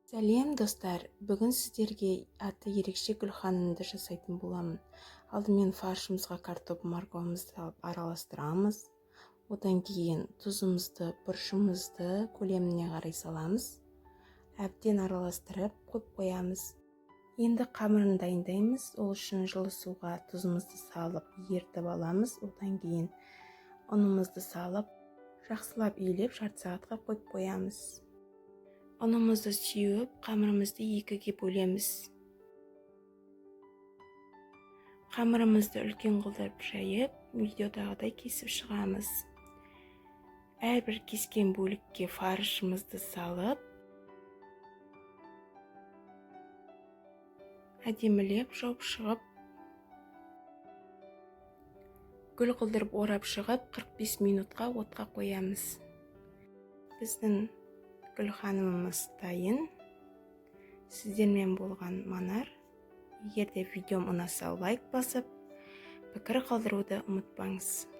Сәлем, достар! Бүгін сіздерге аты ерекше гүлханымды жасайтын боламын. Алдымен фаршымызға картоп, морковымызды салып араластырамыз. Одан кейін тұзымызды, бұрышымызды көлеміне қарай саламыз. Әбден араластырып қойып қоямыз. Енді қамырын дайындаймыз. Ол үшін жылы суға тұзымызды салып ерітіп аламыз. Одан кейін ұнымызды салып, жақсылап илеп, жарты сағатқа қойып қоямыз. Ұнымызды сеуіп, қамырымызды екіге бөлеміз. Қамырымызды үлкен қылдырып жайып, видеодағыдай кесіп шығамыз. Әрбір кескен бөлікке фаршымызды салып, әдемілеп жауып шығып, гүл қылдырып орап шығып, 45 минутқа отқа қоямыз. Біздің гүлханымыз дайын. Сіздермен болған Манар. Егер де видеом ұнаса, лайк басып, пікір қалдыруды ұмытпаңыз.